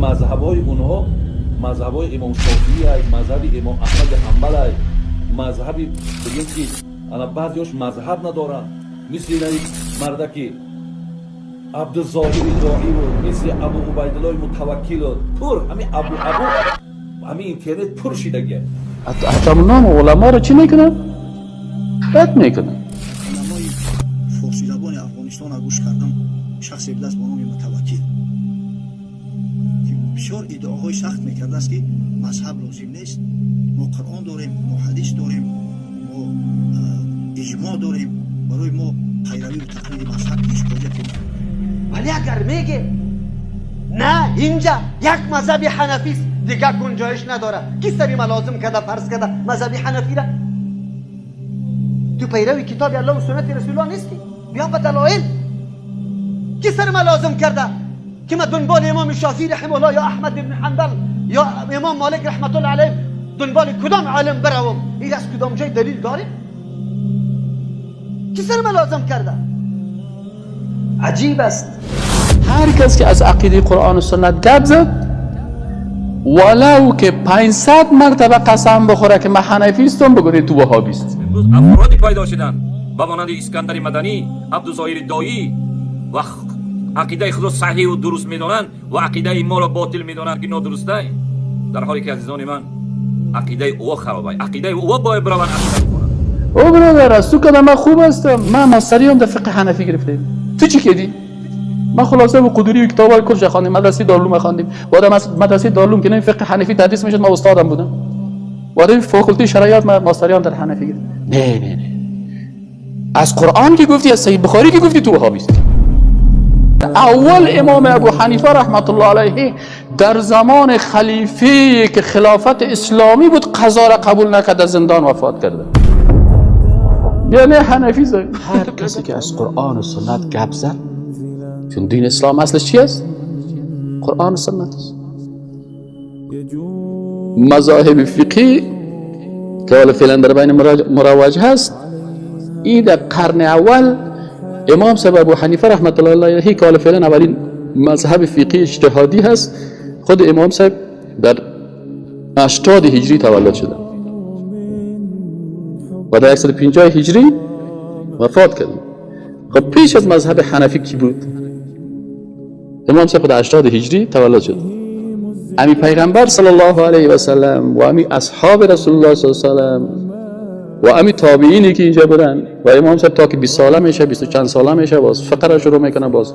Мазҳабҳои онҳо мазҳабҳои имом Шофиӣ ай, мазҳаби имом Аҳмади Ҳанбал ай, мазҳаби бигем ки ана баъзеош мазҳаб надоранд, мисли инаи мардаки Абдузоҳири Доиву мисли Абу Убайдуллои Мутаваккилу пур ҳамин абу абу ҳамин интернет пур шидагия. Ҳатто номи уламоро чӣ мекунад? Рад мекунад. Уламои форсизабони Афғонистонро гӯш кардам. Шахсе будааст бо номи Мутаваккил, ки бисёр иддаоҳои сахт мекардааст, ки мазҳаб лозим нест, мо Қуръон дорем, мо ҳадис дорем, мо иҷмоъ дорем, барои мо пайравию тақлиди мазҳаб ҳеҷ ҳоҷате нест. Вале агар мегем, на, инҷа як мазҳаби ҳанафист, дигар гунҷоиш надорад. Ки сари ма лозим карда, фарз карда мазҳаби ҳанафира? Ту пайрави китоби Аллоҳу суннати Расулуллоҳ нестӣ. Биё ба далоил. Ки сари ма лозим карда, ки ма дунболи имоми Шофиӣ раҳимаҳуллоҳ ё Аҳмад ибни Ҳанбал ё имом Молик раҳматуллоҳ алайҳ, дунболи кудом олим биравам? Ин аз кудом ҷой далил дорем? Ки сари ма лозим карда? Аҷиб аст. Ҳар кас ки аз ақидаи Қуръону суннат гап зад, валав ки 500 мартаба қасам бихӯра, ки ман ҳанафистам, бигӯед ту ваҳобист. Имрӯз афроде пайдо шуданд ба монанди Искандари Маданӣ, Абдузоҳири Доӣ ва ақидаи худро саҳиҳу дуруст медонанд ва ақидаи моро ботил медонанд, ки нодурустай, дар ҳоле ки, азизони ман, ақидаи ӯ харобай, ақидаи ӯ бояд бираванд, ақида бихонанд. О бародар, аз ту кадам ман хуб ҳастам. Ман мастариам дар фиқҳи ҳанафӣ гирифтем. Ту чӣ кардӣ? Ман хулоса бо қудурӣ китобҳои кулша хондем, мадрасаи Дорулум хондем. Баъд аз мадрасаи Дорулум ки фиқҳи ҳанафӣ тадрис мешуд, ман устодам будам. Баъд факултаи шароит ман мастариам дар ҳанафӣ гирифт. Не, не, не, аз Қуръон ки гуфтӣ, аз Саҳеҳ Бухорӣ ки гуфтӣ, ту ваҳобист. Аввал имом Абу Ҳанифа раҳматуллоҳ алайҳи дар замони халифе ки хилофати исломӣ буд, қазоро қабул накарда, зиндон вафот карда. Яъне ҳанафӣ. Ҳар касе ки аз Қуръону суннат гап зад, чун дини ислом аслаш чи аст? Қуръону суннат аст. Мазоҳиби фиқҳӣ ки ҳола феълан дар байни муравваҷ ҳаст, ин дар қарни аввал имом саҳиб Абу Ҳанифа раҳматуллоҳи алайҳи, ки ҳола феълан аввалин мазҳаби фиқҳи иҷтиҳодӣ ҳаст, худ имом саҳиб дар 80 ҳиҷрӣ таваллуд шуда ва дар 150 ҳиҷрӣ вафот кард. Хоб, пеш аз мазҳаби ҳанафӣ ки буд? Имом саҳиб худ 80 ҳиҷрӣ таваллуд шуд. Ами пайғамбар саллаллоҳу алайҳи васаллам ва ами асҳоби Расулуллоҳ саллаллоҳу алайҳи васаллам ва ами тобеине ки инҷа буданд ва имом саҳиб то ки 20 сола меша, бисту чанд сола меша, боз фиқҳро шурӯъ мекунад, боз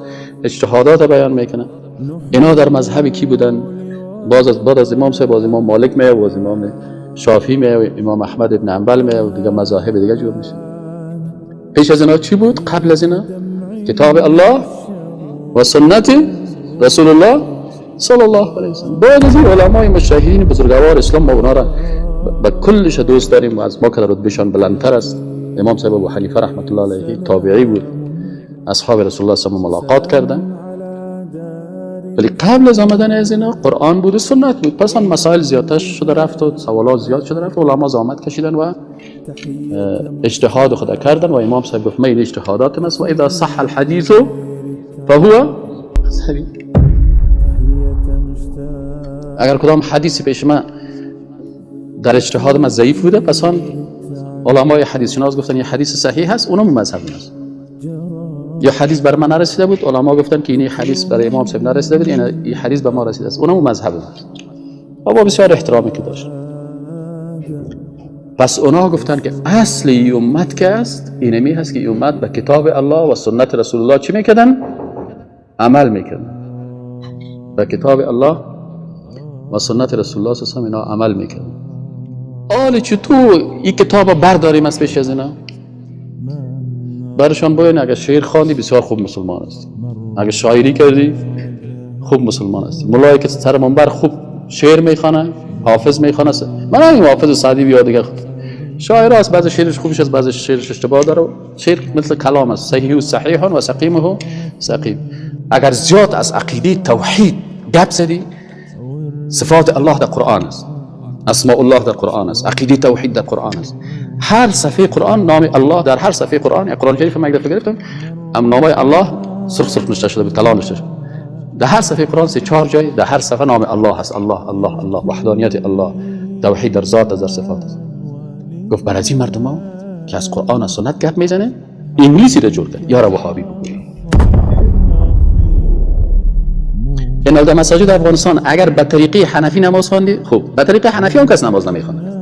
иҷтиҳодотро баён мекунад. Ино дар мазҳаби кӣ буданд? Боз аз баъд аз имом саҳиб боз имом Молик меяд, боз имом Шофиӣ меяд, имом Аҳмад ибн Ҳанбал меяд, дига мазоҳиби дига ҷур меша. Пеш аз ино чӣ буд? Қабл аз ино китоби Аллоҳ ва суннати Расулуллоҳ саллаллоҳу алайҳи васаллам. Баъд аз ин уламои муҷтаҳидини бузургвори ислом, мо онҳоро ба куллиша дӯст дорем ва аз мо ки рутбашон баландтар аст. Имом саҳиб Абу Ҳанифа раҳматуллоҳ алайҳи тобеӣ буд, асҳоби Расулуллоҳ саллаллоҳу мулоқот карданд. Вале қабл аз омадани аз ино Қуръон буд ва суннат буд. Пас он масоил зиёдтар шуда рафт ва саволот зиёд шуда рафт, уламо заҳмат кашидан ва иҷтиҳоди худа кардан ва имом саҳиб гуфт: ман ин иҷтиҳодотам аст ва иза саҳа алҳадису фаҳува мазҳабӣ. Агар кудом ҳадиси пеши ман дар иҷтиҳоди ман заиф буда, пас он уламои ҳадисшинос гуфтан ин ҳадиси саҳиҳ ҳаст, онам мазҳаб аст. Ё ҳадис бар ман нарасида буд, уламо гуфтанд ки ин ҳадис барои имом саҳиб нарасида буд, ин ҳадис ба мо расидааст, онам мазҳаб аст. Ва бо бисёр эҳтироме ки дошт. Пас اونا گفتن که اصل ای امت که است اینمی هست که ای امت به کتاب الله و سنت رسول الله چی میکردن؟ عمل میکردن. به کتاب الله و سنت رسول الله صلی الله علیه و اینا عمل میکردن. آله چطور این کتاب برداریم از پیش از اینا؟ برشان باید اگر شعر خواندی بسیار خوب مسلمان هستی، اگر شاعری کردی خوب مسلمان هستی. ملایی که سر منبر خوب شعر میخوانه، حافظ میخوانه، من همین حافظ سعدی بیا دیگه شاعر است، بعضی شعرش خوبش است، بعضی شعرش اشتباه داره. شعر مثل کلام است، صحیح صحیح و سقیمه سقیم. اگر زیاد از عقیده توحید گپ زدی، صفات الله در قرآن است، اسماء الله در قرآن است، عقیده توحید در قرآن است. هر صفحه قرآن نام الله، در هر صفحه قرآن، قرآن شریف من یک دفعه گرفتم، ام نام الله سرخ سرخ نوشته شده بود، طلا نوشته شده. در هر صفحه قرآن 3-4 جای در هر صفحه نام الله هست، الله الله الله، وحدانیت الله، توحید در ذات در صفات است. گفت بر از این مردم ها که از قرآن و سنت گپ میزنه انگلیسی را جور کرد یا را وهابی بگویی. این در مساجد افغانستان اگر به طریقه حنفی نماز خواندی، خب به طریقه حنفی هم کس نماز نمیخواند.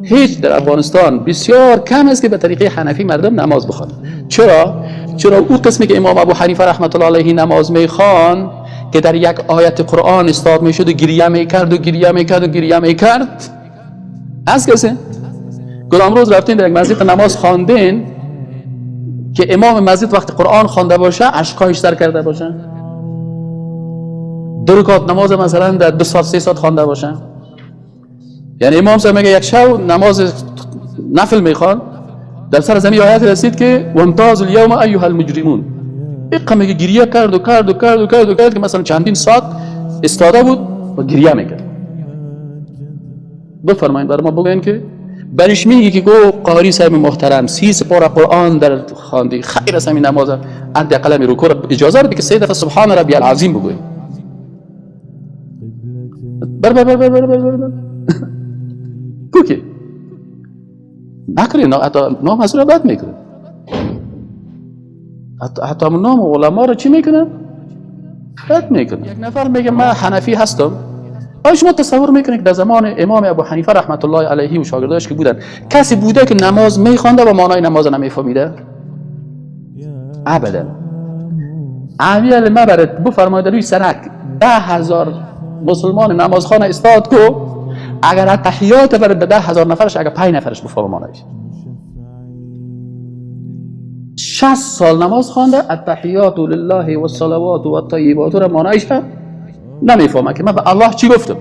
هیچ در افغانستان بسیار کم است که به طریقه حنفی مردم نماز بخوانند. چرا؟ چرا او قسمی که امام ابو حنیفه رحمت الله علیه نماز میخوان که در یک آیت قرآن استاد میشد و گریه میکرد و گریه میکرد و گریه میکرد. از کسی کدام روز رفتین در یک مسجد نماز خواندین که امام مسجد وقتی قرآن خوانده باشه اشکایش سر کرده باشه، 2 رکعت نماز مثلا در 2 ساعت 3 ساعت خوانده باشه؟ یعنی امام صاحب میگه یک شب نماز نفل میخوان، در سر زمین آیت رسید که وامتاز الیوم ایها المجرمون، این میگه گریه کرد و کرد و کرد و کرد و کرد که مثلا چندین ساعت استاده بود و گریه میکرد. بفرمایید برای ما بگوین که برش میگه که گو قاری صاحب محترم 30 سپاره قرآن در خواندی، خیر است همین نماز حداقل می رکوع اجازه رو که 3 دفعه سبحان ربی العظیم بگوین. بر بر بر بر بر بر بر کوکی نکنید، حتی نام از رو بد میکنه، حتی نام علما رو چی میکنه؟ بد میکنه. یک نفر میگه من حنفی هستم. آیا شما تصور میکنید که در زمان امام ابو حنیفه رحمت الله علیه و شاگرداش که بودن کسی بوده که نماز میخوانده و معنای نماز نمیفهمیده؟ ابدا. امیال ما برات بفرمایید روی سرک 10,000 مسلمان نمازخانه استاد کو، اگر تحیات برای 10,000 نفرش اگر 5 نفرش بفهمه معنایش. 60 سال نماز خوانده، التحیات لله و الصلوات و الطیبات را معنایش نمیفهمه که من به الله چی گفتم.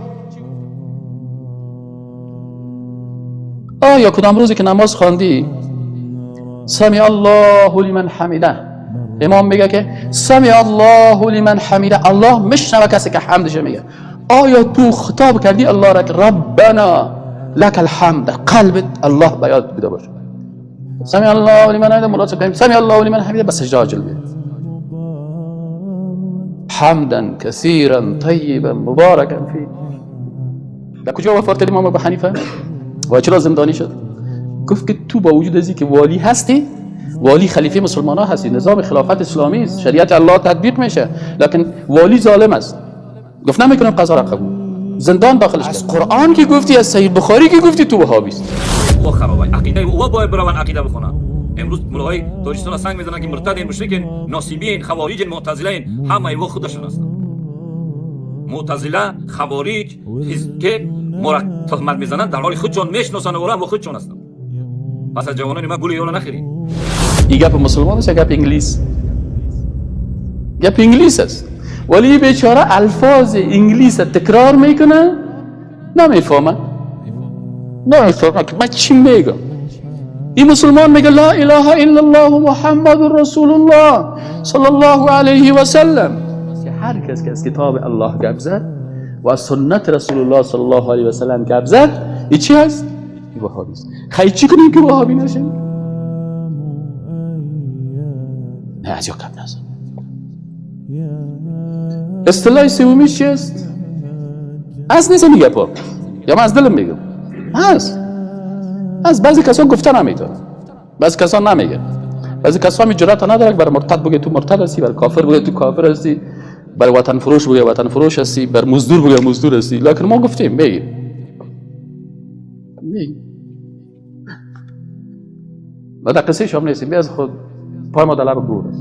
آیا کدام روزی که نماز خواندی سمع الله لمن حمیده، امام میگه که سمع الله لمن حمیده، الله میشنوه کسی که حمدش میگه، آیا تو خطاب کردی الله را که ربنا لك الحمد، قلبت الله به یاد بوده باشه؟ سمع الله لمن حمیده مراد کنیم سمع الله لمن حمیده، بس سجده عاجل بیاد حمدا كثيرا طيبا مباركا فيه. در کجا وفات کرد امام ابو حنیفه و چرا زندانی شد؟ گفت که تو با وجود از که والی هستی، والی خلیفه مسلمان ها هستی، نظام خلافت اسلامی است، شریعت الله تطبیق میشه، لکن والی ظالم است. گفت نمیکنم قضا را قبول، زندان داخلش. از قرآن که گفتی، از صحیح بخاری که گفتی، تو وهابی است. او خرابه عقیده او باید بروان عقیده بخونن. امروز ملای تاجیکستان سنگ میزنن که مرتدین، مشرکین، ناصبین، خوارج، معتزله، همه او خودشون هستن. معتزله، خوارج که ما را تهمت میزنن در حال خودشون میشناسن و خودشون هستن. پس از جوانان ما گول یارو نخرید. این گپ مسلمان است یا گپ انگلیس؟ گپ انگلیس است. ولی بیچاره الفاظ انگلیس تکرار میکنه، نمیفهمه، نمیفهمه که من چی میگم. این مسلمان میگه لا اله الا الله محمد رسول الله صلی الله علیه و سلم. که هر کس که از کتاب الله گپ زد و از سنت رسول الله صلی الله علیه و سلم گپ زد، این چی هست؟ این وهابی است. خیلی چی کنیم که وهابی نشیم؟ نه از یا گپ نزن. اصطلاح سومیش چی است؟ از نیست میگه پا یا من از دلم میگم هست. از بعضی کسان گفته نمیتونه، بعضی کسان نمیگه، بعضی کسان می جرأت نداره بر مرتد بگه تو مرتد هستی، بر کافر بگه تو کافر هستی، بر وطن فروش بگه وطن فروش هستی، بر مزدور بگه مزدور هستی. لکن ما گفتیم میگیم ما در قصه شام نیستیم، از خود پای ما در لب گور است.